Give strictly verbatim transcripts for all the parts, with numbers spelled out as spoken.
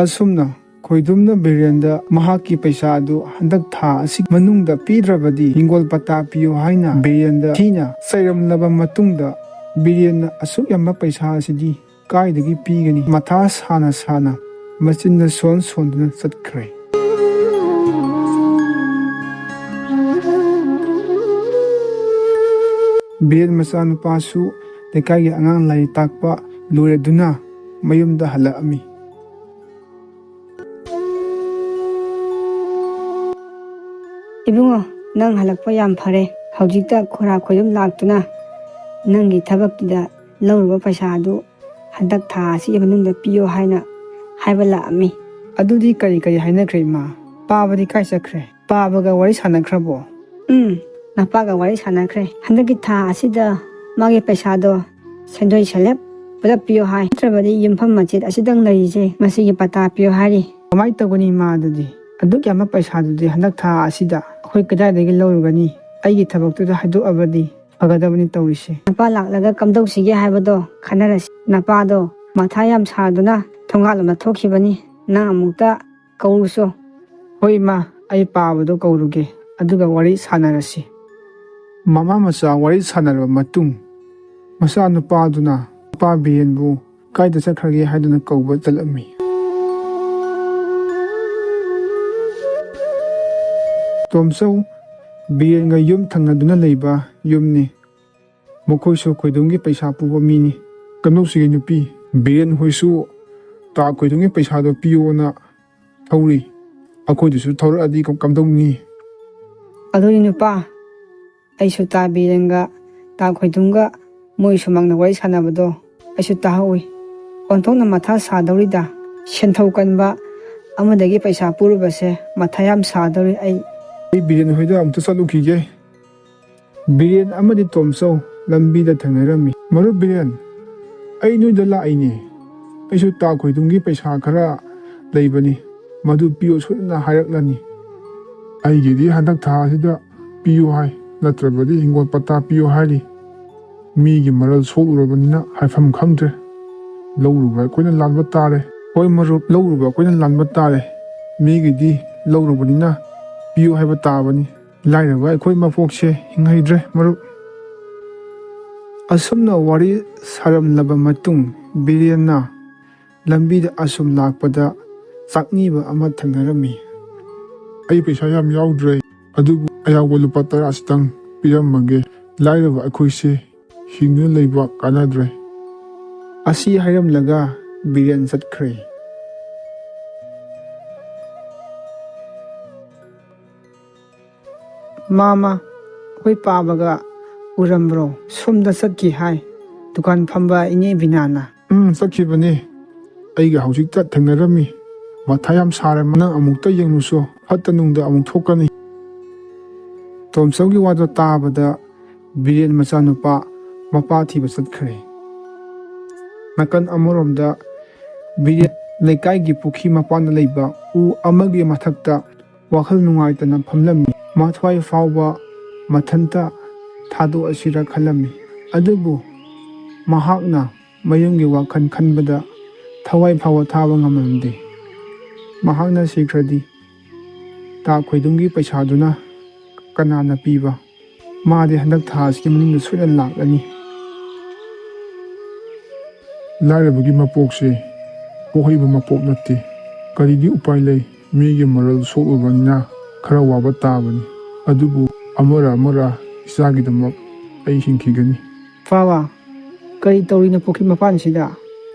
ꯑꯁꯨꯝꯅ ꯈꯣꯏꯗꯨꯝꯅ ꯕꯤꯔꯦꯟꯗ ꯃꯍꯥꯛꯀꯤ ꯄꯩꯁꯥ ꯑꯗꯨ ꯍꯟꯗꯛ ꯊꯥ ꯑꯁꯤ ꯃꯅꯨꯡꯗ ꯄꯤꯗ꯭ꯔꯕꯗꯤ ꯍꯤꯡꯒꯣꯜ ꯄꯇꯥ ꯄꯤꯌꯨ ꯍꯥꯏꯅ ꯕꯤꯔꯦꯟꯗ ꯊꯤꯅ ꯆꯩꯔꯝꯂꯕ ꯃꯇꯨꯡꯗ, ꯕꯤꯔꯦꯟꯅ ꯑꯁꯨꯛ ꯌꯥꯝꯕ ꯄꯩꯁꯥ ꯑꯁꯤꯗꯤ ꯀꯥꯏꯗꯒꯤ ꯄꯤꯒꯅꯤ? ꯃꯊꯥ ꯁꯥꯅ ꯁꯥꯅ ꯃꯆꯤꯟꯗ ꯁꯣꯟ ꯁꯣꯟꯗꯨꯅ ꯆꯠꯈ꯭ꯔꯦ꯫ ꯕꯤꯔꯦꯟ ꯃꯆꯥꯅꯨꯄꯥꯁꯨ ꯂꯩꯀꯥꯏꯒꯤ ꯑꯉꯥꯡ ꯂꯥꯏꯔꯤꯛ ꯇꯥꯛꯄ ꯂꯣꯏꯔꯗꯨꯅ ꯃꯌꯨꯝꯗ ꯍꯜꯂꯛꯑꯝꯃꯤ꯫ "ꯏꯕꯨꯡꯉꯣ, ꯅꯪ ꯍꯜꯂꯛꯄ ꯌꯥꯝ ꯐꯔꯦ꯫ ꯍꯧꯖꯤꯛꯇ ꯈꯨꯔꯥ ꯈꯣꯏꯗꯨꯝ ꯂꯥꯛꯇꯨꯅ ꯅꯪꯒꯤ ꯊꯕꯛꯀꯤꯗ ꯂꯧꯔꯨꯕ ꯄꯩꯁꯥ ꯑꯗꯨ ꯍꯟꯗꯛ ꯊꯥ ꯑꯁꯤꯒꯤ ꯃꯅꯨꯡꯗ ꯄꯤꯌꯣ ꯍꯥꯏꯅ ꯍꯥꯏꯕ ꯂꯥꯛꯑꯝꯃꯤ꯫" "ꯑꯗꯨꯗꯤ ꯀꯔꯤ ꯀꯔꯤ ꯍꯥꯏꯅꯈ꯭ꯔꯦ ꯏꯃꯥ? ꯄꯥꯕꯗꯤ ꯀꯥꯏ ꯆꯠꯈ꯭ꯔꯦ? ꯄꯥꯕꯒ ꯋꯥꯔꯤ ꯁꯥꯟꯅꯈ꯭ꯔꯕꯣ?" "ꯎꯝ, ꯅꯄꯥꯒ ꯋꯥꯔꯤ ꯁꯥꯟꯅꯈ꯭ꯔꯦ꯫ ꯍꯟꯗꯛꯀꯤ ꯊꯥ ꯑꯁꯤꯗ ꯃꯥꯒꯤ ꯄꯩꯁꯥꯗꯣ ꯁꯦꯟꯗꯣꯏ ꯁꯦꯂꯦꯞ ꯄꯨꯂꯞ ꯄꯤꯌꯣ ꯍꯥꯏ꯫ ꯅꯠꯇ꯭ꯔꯕꯗꯤ ꯌꯨꯝꯐꯝ ꯃꯆꯦꯠ ꯑꯁꯤꯗꯪ ꯂꯩꯔꯤꯁꯦ ꯃꯁꯤꯒꯤ ꯄꯇꯥ ꯄꯤꯌꯣ ꯍꯥꯏꯔꯤ꯫" "ꯀꯃꯥꯏꯅ ꯇꯧꯒꯅꯤ ꯏꯃꯥ? ꯑꯗꯨꯗꯤ ꯑꯗꯨꯛ ꯌꯥꯝꯕ ꯄꯩꯁꯥꯗꯨꯗꯤ ꯍꯟꯗꯛ ꯊꯥ ꯑꯁꯤꯗ ꯑꯩꯈꯣꯏ ꯀꯗꯥꯏꯗꯒꯤ ꯂꯧꯔꯨꯒꯅꯤ? ꯑꯩꯒꯤ ꯊꯕꯛꯇꯨꯗ ꯍꯥꯏꯗꯣꯛꯑꯕꯗꯤ ꯐꯒꯗꯕꯅꯤ ꯇꯧꯔꯤꯁꯦ꯫" "ꯅꯄꯥ ꯂꯥꯛꯂꯒ ꯀꯝꯗꯧꯁꯤꯒꯦ ꯍꯥꯏꯕꯗꯣ ꯈꯟꯅꯔꯁꯤ꯫ ꯅꯄꯥꯗꯣ ꯃꯊꯥ ꯌꯥꯝ ꯁꯥꯗꯨꯅ ꯊꯣꯡꯒꯥꯜꯂꯣꯝꯗ ꯊꯣꯛꯈꯤꯕꯅꯤ꯫ ꯅꯪ ꯑꯃꯨꯛꯇ ꯀꯧꯔꯨꯁꯣ꯫" "ꯍꯣꯏ ꯏꯃꯥ, ꯑꯩ ꯄꯥꯕꯗꯣ ꯀꯧꯔꯨꯒꯦ, ꯑꯗꯨꯒ ꯋꯥꯔꯤ ꯁꯥꯟꯅꯔꯁꯤ꯫" ꯃꯃꯥ ꯃꯆꯥ ꯋꯥꯔꯤ ꯁꯥꯟꯅꯔꯕ ꯃꯇꯨꯡ, ꯃꯆꯥꯅꯨꯄꯥꯗꯨꯅ ꯃꯄꯥ ꯕꯤꯔꯦꯟꯕꯨ ꯀꯥꯏꯗ ꯆꯠꯈ꯭ꯔꯒꯦ ꯍꯥꯏꯗꯨꯅ ꯀꯧꯕ ꯆꯠꯂꯝꯃꯤ꯫ ꯇꯣꯝꯆꯧ ꯕꯤꯔꯦꯟꯒ ꯌꯨꯝ ꯊꯪꯅꯗꯨꯅ ꯂꯩꯕ ꯌꯨꯝꯅꯤ꯫ ꯃꯈꯣꯏꯁꯨ ꯈꯣꯏꯗꯨꯝꯒꯤ ꯄꯩꯁꯥ ꯄꯨꯕ ꯃꯤꯅꯤ꯫ "ꯀꯝꯗꯧꯁꯤꯒꯦ ꯅꯨꯄꯤ? ꯕꯤꯔꯦꯟ ꯍꯣꯏꯁꯨ ꯇꯥ ꯈꯣꯏꯗꯨꯝꯒꯤ ꯄꯩꯁꯥꯗꯣ ꯄꯤꯌꯣꯅ ꯊꯧꯔꯤ꯫ ꯑꯩꯈꯣꯏꯗꯁꯨ ꯊꯧꯔꯛꯑꯗꯤ ꯀꯝ-, ꯀꯝꯗꯧꯅꯤ?" "ꯑꯗꯨꯅꯤ ꯅꯨꯄꯥ, ꯑꯩꯁꯨ ꯇꯥ ꯕꯤꯔꯦꯟꯒ ꯇꯥ ꯈꯣꯏꯗꯨꯝꯒ ꯃꯣꯏ ꯁꯨꯃꯥꯡꯗ ꯋꯥꯔꯤ ꯁꯥꯟꯅꯕꯗꯣ ꯑꯩꯁꯨ ꯇꯥꯍꯧꯏ꯫ ꯑꯣꯟꯊꯣꯛꯅ ꯃꯊꯥ ꯁꯥꯗꯧꯔꯤꯗ꯫ ꯁꯦꯟꯊꯧ ꯀꯟꯕ ꯑꯃꯗꯒꯤ ꯄꯩꯁꯥ ꯄꯨꯔꯨꯕꯁꯦ ꯃꯊꯥ ꯌꯥꯝ ꯁꯥꯗꯧꯔꯤ ꯑꯩ꯫" "ꯑꯩ ꯕꯤꯔꯦꯟ ꯍꯣꯏꯗ ꯑꯃꯨꯛꯇ ꯆꯠꯂꯨꯈꯤꯒꯦ꯫" ꯕꯤꯔꯦꯟ ꯑꯃꯗꯤ ꯇꯣꯝꯆꯧ ꯂꯝꯕꯤꯗ ꯊꯦꯡꯅꯔꯝꯃꯤ꯫ "ꯃꯔꯨꯞ ꯕꯤꯔꯦꯟ, ꯑꯩ ꯅꯣꯏꯗ ꯂꯥꯛꯏꯅꯦ꯫ ꯑꯩꯁꯨ ꯇꯥ ꯈꯣꯏꯗꯨꯝꯒꯤ ꯄꯩꯁꯥ ꯈꯔ ꯂꯩꯕꯅꯤ, ꯃꯗꯨ ꯄꯤꯌꯨ ꯁꯣꯏꯗꯅ ꯍꯥꯏꯔꯛꯂꯅꯤ꯫ ꯑꯩꯒꯤꯗꯤ ꯍꯟꯗꯛ ꯊꯥ ꯑꯁꯤꯗ ꯄꯤꯌꯨ ꯍꯥꯏ, ꯅꯠꯇ꯭ꯔꯕꯗꯤ ꯍꯤꯡꯒꯣꯜ ꯄꯇꯥ ꯄꯤꯌꯨ ꯍꯥꯏꯔꯤ꯫ ꯃꯤꯒꯤ ꯃꯔꯜ ꯁꯣꯛꯂꯨꯔꯕꯅꯤꯅ ꯍꯥꯏꯐꯝ ꯈꯪꯗ꯭ꯔꯦ꯫ ꯂꯧꯔꯨꯕ ꯑꯩꯈꯣꯏꯅ ꯂꯥꯟꯕ ꯇꯥꯔꯦ꯫ "ꯍꯣꯏ ꯃꯔꯨꯞ, ꯂꯧꯔꯨꯕ ꯑꯩꯈꯣꯏꯅ ꯂꯥꯟꯕ ꯇꯥꯔꯦ꯫ ꯃꯤꯒꯤꯗꯤ ꯂꯧꯔꯨꯕꯅꯤꯅ ꯄꯤꯌꯨ ꯍꯥꯏꯕ ꯇꯥꯕꯅꯤ꯫ ꯂꯥꯏꯔꯕ ꯑꯩꯈꯣꯏ ꯃꯄꯣꯛꯁꯦ ꯍꯤꯡꯍꯩꯗ꯭ꯔꯦ ꯃꯔꯨꯞ"꯫ ꯑꯁꯨꯝꯅ ꯋꯥꯔꯤ ꯁꯥꯔꯝꯂꯕ ꯃꯇꯨꯡ, ꯕꯤꯔꯦꯟꯅ ꯂꯝꯕꯤꯗ ꯑꯁꯨꯝ ꯂꯥꯛꯄꯗ ꯆꯥꯛꯅꯤꯕ ꯑꯃ ꯊꯦꯡꯅꯔꯝꯃꯤ꯫ "ꯑꯩ ꯄꯩꯁꯥ ꯌꯥꯝ ꯌꯥꯎꯗ꯭ꯔꯦ, ꯑꯗꯨꯕꯨ ꯑꯌꯥꯎꯕ ꯂꯨꯄꯥ ꯇꯔꯥꯁꯤꯇꯪ ꯄꯤꯔꯝꯃꯒꯦ꯫ ꯂꯥꯏꯔꯕ ꯑꯩꯈꯣꯏꯁꯦ ꯍꯤꯡꯗꯨꯅ ꯂꯩꯕ ꯀꯥꯟꯅꯗ꯭ꯔꯦ"꯫ ꯑꯁꯤ ꯍꯥꯏꯔꯝꯂꯒ ꯕꯤꯔꯦꯟ ꯆꯠꯈ꯭ꯔꯦ꯫ "ꯃꯥꯃ, ꯑꯩꯈꯣꯏ ꯄꯥꯕꯒ ꯎꯔꯝꯕ꯭ꯔꯣ? ꯁꯣꯝꯗ ꯆꯠꯈꯤ ꯍꯥꯏ, ꯗꯨꯀꯥꯟ ꯐꯝꯕ ꯏꯅꯦ ꯕꯤꯅꯥꯅ"꯫ "ꯎꯝ, ꯆꯠꯈꯤꯕꯅꯦ꯫ ꯑꯩꯒ ꯍꯧꯖꯤꯛꯇ ꯊꯦꯡꯅꯔꯝꯃꯤ꯫ ꯃꯊꯥ ꯌꯥꯝ ꯁꯥꯔꯦ꯫ ꯅꯪ ꯑꯃꯨꯛꯇ ꯌꯦꯡꯂꯨꯁꯣ, ꯐꯠꯇ ꯅꯨꯡꯗ ꯑꯃꯨꯛ ꯊꯣꯛꯀꯅꯤ"꯫ ꯇꯣꯝꯆꯧꯒꯤ ꯋꯥꯗꯣ ꯇꯥꯕꯗ ꯕꯤꯔꯦꯟ ꯃꯆꯥꯅꯨꯄꯥ ꯃꯄꯥ ꯊꯤꯕ ꯆꯠꯈ꯭ꯔꯦ꯫ ꯅꯥꯀꯟ ꯑꯃꯔꯣꯝꯗ ꯕꯤꯔꯦꯟ ꯂꯩꯀꯥꯏꯒꯤ ꯄꯨꯈ꯭ꯔꯤ ꯃꯄꯥꯟꯗ ꯂꯩꯕ ꯎ ꯑꯃꯒꯤ ꯃꯊꯛꯇ ꯋꯥꯈꯜ ꯅꯨꯡꯉꯥꯏꯇꯅ ꯐꯝꯂꯝꯃꯤ꯫ ꯃꯊ꯭ꯋꯥꯏ ꯐꯥꯎꯕ ꯃꯊꯟꯇ ꯊꯥꯗꯣꯛꯑꯁꯤꯔ ꯈꯜꯂꯝꯃꯤ꯫ ꯑꯗꯨꯕꯨ ꯃꯍꯥꯛꯅ ꯃꯌꯨꯝꯒꯤ ꯋꯥꯈꯜ ꯈꯟꯕꯗ ꯊꯋꯥꯏ ꯐꯥꯎꯕ ꯊꯥꯕ ꯉꯝꯂꯝꯗꯦ꯫ ꯃꯍꯥꯛꯅ ꯁꯤꯈ꯭ꯔꯗꯤ ꯇꯥ ꯈꯣꯏꯗꯨꯝꯒꯤ ꯄꯩꯁꯥꯗꯨꯅ ꯀꯅꯥꯅ ꯄꯤꯕ? ꯃꯥꯗꯤ ꯍꯟꯗꯛ ꯊꯥ ꯑꯁꯤꯒꯤ ꯃꯅꯨꯡꯗ ꯁꯣꯏꯗꯅ ꯂꯥꯛꯂꯅꯤ꯫ ꯂꯥꯏꯔꯕꯒꯤ ꯃꯄꯣꯛꯁꯦ ꯄꯣꯛꯍꯩꯕ ꯃꯄꯣꯛ ꯅꯠꯇꯦ꯫ ꯀꯔꯤꯗꯤ ꯎꯄꯥꯏ ꯂꯩ? ꯃꯤꯒꯤ ꯃꯔꯜ ꯁꯣꯛꯂꯨꯕꯅꯤꯅ ꯈꯔ ꯋꯥꯕ ꯇꯥꯕꯅꯤ꯫ ꯑꯗꯨꯕꯨ ꯑꯃꯔ ꯑꯃꯔ ꯏꯆꯥꯒꯤꯗꯃꯛ ꯑꯩ ꯍꯤꯡꯈꯤꯒꯅꯤ꯫ ꯄꯥꯕ, ꯀꯔꯤ ꯇꯧꯔꯤꯅꯣ ꯄꯨꯈ꯭ꯔꯤ ꯃꯄꯥꯟꯁꯤꯗ?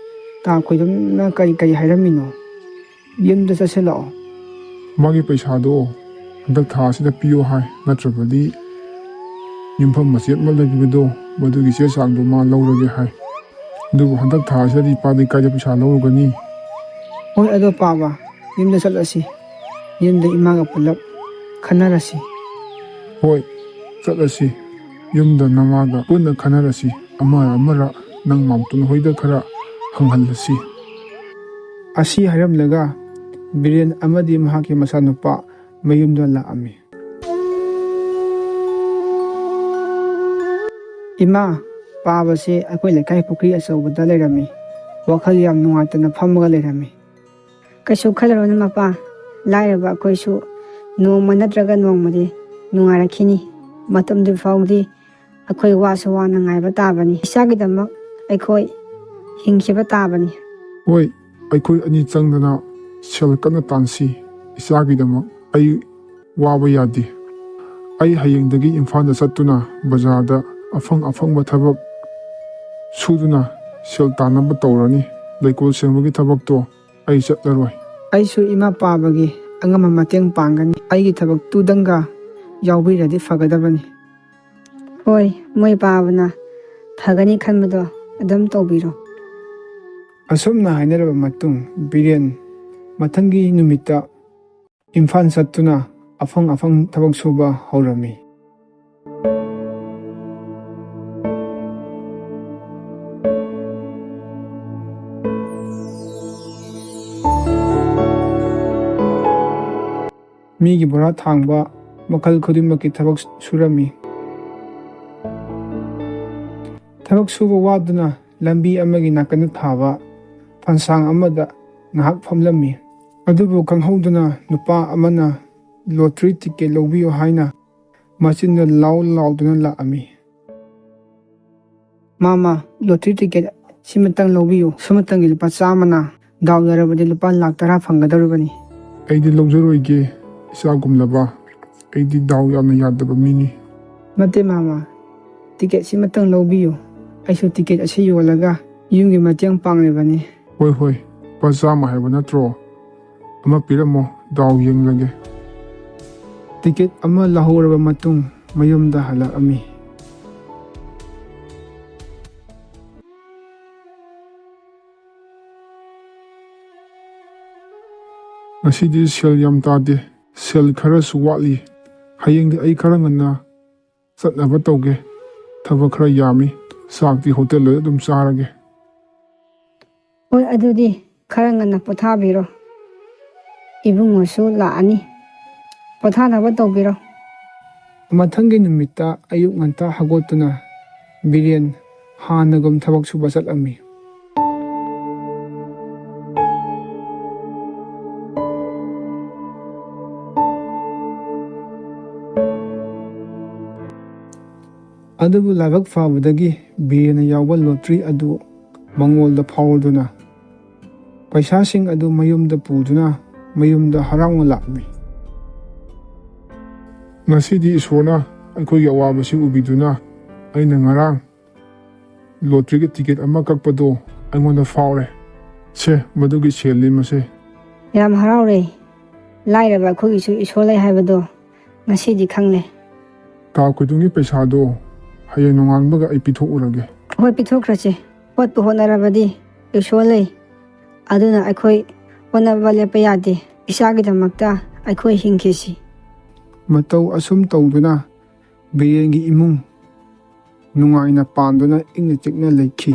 ꯇꯥ ꯈꯣꯏꯗꯨꯝꯅ ꯀꯔꯤ ꯀꯔꯤ ꯍꯥꯏꯔꯝꯃꯤꯅꯣ? ꯌꯨꯝꯗ ꯆꯠꯁꯤꯜꯂꯛꯑꯣ꯫ ꯃꯥꯒꯤ ꯄꯩꯁꯥꯗꯣ ꯍꯟꯗꯛ ꯊꯥ ꯑꯁꯤꯗ ꯄꯤꯌꯣ ꯍꯥꯏ, ꯅꯠꯇ꯭ꯔꯕꯗꯤ ꯌꯨꯝꯐꯝ ꯃꯆꯦꯠ ꯑꯃ ꯂꯩꯕꯤꯕꯗꯣ, ꯃꯗꯨꯒꯤ ꯆꯦ ꯆꯥꯡꯗꯣ ꯃꯥ ꯂꯧꯔꯒꯦ ꯍꯥꯏ꯫ ꯑꯗꯨꯕꯨ ꯍꯟꯗꯛ ꯊꯥ ꯑꯁꯤꯗꯗꯤ ꯏꯄꯥꯗꯤ ꯀꯥꯏꯗ ꯄꯩꯁꯥ ꯂꯧꯔꯨꯒꯅꯤ? ꯍꯣꯏ, ꯑꯗꯣ ꯄꯥꯕ, ꯌꯨꯝꯗ ꯆꯠꯂꯁꯤ꯫ ꯌꯨꯝꯗ ꯏꯃꯥꯒ ꯄꯨꯂꯞ ꯈꯟꯅꯔꯁꯤ꯫ ꯍꯣꯏ, ꯆꯠꯂꯁꯤ꯫ ꯌꯨꯝꯗ ꯅꯃꯥꯒ ꯄꯨꯟꯅ ꯈꯟꯅꯔꯁꯤ꯫ ꯑꯃꯔ ꯑꯃꯔ ꯅꯪ ꯃꯥꯝꯇꯣꯟ ꯍꯣꯏꯗ ꯈꯔ ꯍꯪꯍꯜꯂꯁꯤ꯫ ꯑꯁꯤ ꯍꯥꯏꯔꯝꯂꯒ ꯕꯤꯔꯦꯟ ꯑꯃꯗꯤ ꯃꯍꯥꯛꯀꯤ ꯃꯆꯥꯅꯨꯄꯥ ꯃꯌꯨꯝꯗ ꯂꯥꯛꯑꯝꯃꯤ꯫ "ꯏꯃꯥ, ꯄꯥꯕꯁꯦ ꯑꯩꯈꯣꯏ ꯂꯩꯀꯥꯏ ꯄꯨꯈ꯭ꯔꯤ ꯑꯆꯧꯕꯗ ꯂꯩꯔꯝꯃꯤ꯫ ꯋꯥꯈꯜ ꯌꯥꯝ ꯅꯨꯡꯉꯥꯏꯇꯅ ꯐꯝꯃꯒ ꯂꯩꯔꯝꯃꯤ꯫ ꯀꯩꯁꯨ ꯈꯜꯂꯨꯔꯅꯨ ꯃꯄꯥ, ꯂꯥꯏꯔꯕ ꯑꯩꯈꯣꯏꯁꯨ ꯅꯣꯡꯃ ꯅꯠꯇ꯭ꯔꯒ ꯅꯣꯡꯃꯗꯤ ꯅꯨꯡꯉꯥꯏꯔꯛꯈꯤꯅꯤ꯫ ꯃꯇꯝꯗꯨ ꯐꯥꯎꯗꯤ ꯑꯩꯈꯣꯏ ꯋꯥꯁꯨ ꯋꯥꯅ ꯉꯥꯏꯕ ꯇꯥꯕꯅꯤ꯫ ꯏꯆꯥꯒꯤꯗꯃꯛ ꯑꯩꯈꯣꯏ ꯍꯤꯡꯈꯤꯕ ꯇꯥꯕꯅꯤ꯫ ꯍꯣꯏ, ꯑꯩꯈꯣꯏ ꯑꯅꯤ ꯆꯪꯗꯅ ꯁꯦꯜ ꯀꯟꯅ ꯇꯥꯟꯁꯤ꯫ ꯏꯆꯥꯒꯤꯗꯃꯛ ꯑꯩ ꯋꯥꯕ ꯌꯥꯗꯦ꯫ ꯑꯩ ꯍꯌꯦꯡꯗꯒꯤ ꯏꯝꯐꯥꯜꯗ ꯆꯠꯇꯨꯅ ꯕꯖꯥꯔꯗ ꯑꯐꯪ ꯑꯐꯪꯕ ꯊꯕꯛ ꯁꯨꯗꯨꯅ ꯁꯦꯜ ꯇꯥꯟꯅꯕ ꯇꯧꯔꯅꯤ꯫ ꯂꯩꯀꯣꯜ ꯁꯦꯡꯕꯒꯤ ꯊꯕꯛꯇꯣ ꯑꯩ ꯆꯠꯂꯔꯣꯏ꯫ ꯑꯩꯁꯨ ꯏꯃꯥ ꯄꯥꯕꯒꯤ ꯑꯉꯝꯕ ꯃꯇꯦꯡ ꯄꯥꯡꯒꯅꯤ꯫ ꯑꯩꯒꯤ ꯊꯕꯛꯇꯨꯗꯪꯒ ꯌꯥꯎꯕꯤꯔꯗꯤ ꯐꯒꯗꯕꯅꯤ꯫ ꯍꯣꯏ, ꯃꯣꯏ ꯄꯥꯕꯅ ꯐꯒꯅꯤ ꯈꯟꯕꯗꯣ ꯑꯗꯨꯝ ꯇꯧꯕꯤꯔꯣ꯫ ꯑꯁꯨꯝꯅ ꯍꯥꯏꯅꯔꯕ ꯃꯇꯨꯡ, ꯕꯤꯔꯦꯟ ꯃꯊꯪꯒꯤ ꯅꯨꯃꯤꯠꯇ ꯏꯝꯐꯥꯜ ꯆꯠꯇꯨꯅ ꯑꯐꯪ ꯑꯐꯪ ꯊꯕꯛ ꯁꯨꯕ ꯍꯧꯔꯝꯃꯤ꯫ ꯃꯤꯒꯤ ꯕꯣꯔꯥ ꯊꯥꯡꯕ, ꯃꯈꯜ ꯈꯨꯗꯤꯡꯃꯛꯀꯤ ꯊꯕꯛ ꯁꯨꯔꯝꯃꯤ꯫ ꯊꯕꯛ ꯁꯨꯕ ꯋꯥꯗꯨꯅ ꯂꯝꯕꯤ ꯑꯃꯒꯤ ꯅꯥꯀꯟꯗ ꯊꯥꯕ ꯐꯟꯁꯥꯡ ꯑꯃꯗ ꯉꯥꯏꯍꯥꯛ ꯐꯝꯂꯝꯃꯤ꯫ ꯑꯗꯨꯕꯨ ꯈꯪꯍꯧꯗꯅ ꯅꯨꯄꯥ ꯑꯃꯅ ꯂꯣꯇ꯭ꯔꯤ ꯇꯤꯀꯦꯠ ꯂꯧꯕꯤꯌꯨ ꯍꯥꯏꯅ ꯃꯆꯤꯟꯗ ꯂꯥꯎ ꯂꯥꯎꯗꯨꯅ ꯂꯥꯛꯑꯝꯃꯤ꯫ "ꯃꯥꯃ, ꯂꯣꯇ꯭ꯔꯤ ꯇꯤꯀꯦꯠ ꯁꯤꯃꯇꯪ ꯂꯧꯕꯤꯌꯨ꯫ ꯁꯤꯃꯇꯪꯒꯤ ꯂꯨꯄꯥ ꯆꯥꯝꯃꯅ ꯗꯥꯎ ꯌꯥꯔꯕꯗꯤ ꯂꯨꯄꯥ ꯂꯥꯛ ꯇꯔꯥ ꯐꯪꯒꯗꯧꯔꯤꯕꯅꯤ꯫" "ꯑꯩꯗꯤ ꯂꯧꯖꯔꯣꯏꯒꯦ, ꯏꯆꯥꯒꯨꯝꯂꯕ꯫ ꯑꯩꯗꯤ ꯗꯥꯎ ꯌꯥꯝꯅ ꯌꯥꯗꯕ ꯃꯤꯅꯤ꯫" "ꯅꯠꯇꯦ ꯃꯥꯃ, ꯇꯤꯀꯦꯠ ꯁꯤꯃꯇꯪ ꯂꯧꯕꯤꯌꯨ꯫ ꯑꯩꯁꯨ ꯇꯤꯀꯦꯠ ꯑꯁꯤ ꯌꯣꯜꯂꯒ ꯌꯨꯝꯒꯤ ꯃꯇꯦꯡ ꯄꯥꯡꯂꯤꯕꯅꯤ꯫" "ꯍꯣꯏ, ꯍꯣꯏ, ꯂꯨꯄꯥ ꯆꯥꯝꯃ ꯍꯥꯏꯕ ꯅꯠꯇ꯭ꯔꯣ? ꯑꯃ ꯄꯤꯔꯝꯃꯣ, ꯗꯥꯎ ꯌꯦꯡꯂꯒꯦ꯫" ꯇꯤꯀꯦꯠ ꯑꯃ ꯂꯧꯍꯧꯔꯕ ꯃꯇꯨꯡ ꯃꯌꯨꯝꯗ ꯍꯜꯂꯛꯑꯝꯃꯤ꯫ "ꯉꯁꯤꯗꯤ ꯁꯦꯜ ꯌꯥꯝ ꯇꯥꯗꯦ, ꯁꯦꯜ ꯈꯔꯁꯨ ꯋꯥꯠꯂꯤ꯫ ꯍꯌꯦꯡꯗꯤ ꯑꯩ ꯈꯔ ꯉꯟꯅ ꯆꯠꯅꯕ ꯇꯧꯒꯦ꯫ ꯊꯕꯛ ꯈꯔ ꯌꯥꯝꯃꯤ꯫ ꯆꯥꯛꯇꯤ ꯍꯣꯇꯦꯜꯗ ꯑꯗꯨꯝ ꯆꯥꯔꯒꯦ꯫" "ꯍꯣꯏ, ꯑꯗꯨꯗꯤ ꯈꯔ ꯉꯟꯅ ꯄꯣꯊꯥꯕꯤꯔꯣ꯫ ꯏꯕꯨꯡꯉꯣꯁꯨ ꯂꯥꯛꯑꯅꯤ꯫ ꯄꯣꯊꯥꯅꯕ ꯇꯧꯕꯤꯔꯣ꯫" ꯃꯊꯪꯒꯤ ꯅꯨꯃꯤꯠꯇ ꯑꯌꯨꯛ ꯉꯟꯇꯥ ꯍꯧꯒꯠꯇꯨꯅ ꯕꯤꯔꯦꯟ ꯍꯥꯟꯅꯒꯨꯝ ꯊꯕꯛ ꯁꯨꯕ ꯆꯠꯂꯝꯃꯤ꯫ ꯑꯗꯨꯕꯨ ꯂꯥꯏꯕꯛ ꯐꯕꯗꯒꯤ ꯕꯤꯔꯦꯟꯅ ꯌꯥꯎꯕ ꯂꯣꯇ꯭ꯔꯤ ꯑꯗꯨ ꯃꯉꯣꯟꯗ ꯐꯥꯎꯔꯗꯨꯅ ꯄꯩꯁꯥꯁꯤꯡ ꯑꯗꯨ ꯃꯌꯨꯝꯗ ꯄꯨꯗꯨꯅ ꯃꯌꯨꯝꯗ ꯍꯔꯥꯎꯅ ꯂꯥꯛꯂꯝꯃꯤ꯫ ꯉꯁꯤꯗꯤ ꯏꯁꯣꯔꯅ ꯑꯩꯈꯣꯏꯒꯤ ꯑꯋꯥꯕꯁꯤ ꯎꯕꯤꯗꯨꯅ ꯑꯩꯅ ꯉꯔꯥꯡ ꯂꯣꯇ꯭ꯔꯤꯒꯤ ꯇꯤꯀꯦꯠ ꯑꯃ ꯀꯛꯄꯗꯣ ꯑꯩꯉꯣꯟꯗ ꯐꯥꯎꯔꯦ꯫ ꯁꯦ, ꯃꯗꯨꯒꯤ ꯁꯦꯜꯅꯤ ꯃꯁꯦ꯫ ꯌꯥꯝ ꯍꯔꯥꯎꯔꯦ꯫ ꯂꯥꯏꯔꯕ ꯑꯩꯈꯣꯏꯒꯤꯁꯨ ꯏꯁꯣꯔ ꯂꯩ ꯍꯥꯏꯕꯗꯣ ꯉꯁꯤꯗꯤ ꯈꯪꯂꯦ꯫ ꯀꯥ ꯈꯨꯗꯤꯡꯒꯤ ꯄꯩꯁꯥꯗꯣ ꯍꯌꯦꯡ ꯅꯣꯡꯉꯥꯟꯕꯒ ꯑꯩ ꯄꯤꯊꯣꯛꯎꯔꯒꯦ꯫ ꯍꯣꯏ, ꯄꯤꯊꯣꯛꯈ꯭ꯔꯁꯦ꯫ ꯍꯣꯠꯄꯨ ꯍꯣꯠꯅꯔꯕꯗꯤ ꯏꯁꯣꯔ ꯂꯩ꯫ ꯑꯗꯨꯅ ꯑꯩꯈꯣꯏ ꯍꯣꯠꯅꯕ ꯂꯦꯞꯄ ꯌꯥꯗꯦ꯫ ꯏꯆꯥꯒꯤꯗꯃꯛꯇ ꯑꯩꯈꯣꯏ ꯍꯤꯡꯈꯤꯁꯤ꯫ ꯃꯇꯧ ꯑꯁꯨꯝ ꯇꯧꯗꯨꯅ ꯕꯤꯔꯦꯟꯒꯤ ꯏꯃꯨꯡ ꯅꯨꯡꯉꯥꯏꯅ ꯄꯥꯟꯗꯨꯅ ꯏꯪꯅ ꯆꯤꯛꯅ ꯂꯩꯈꯤ꯫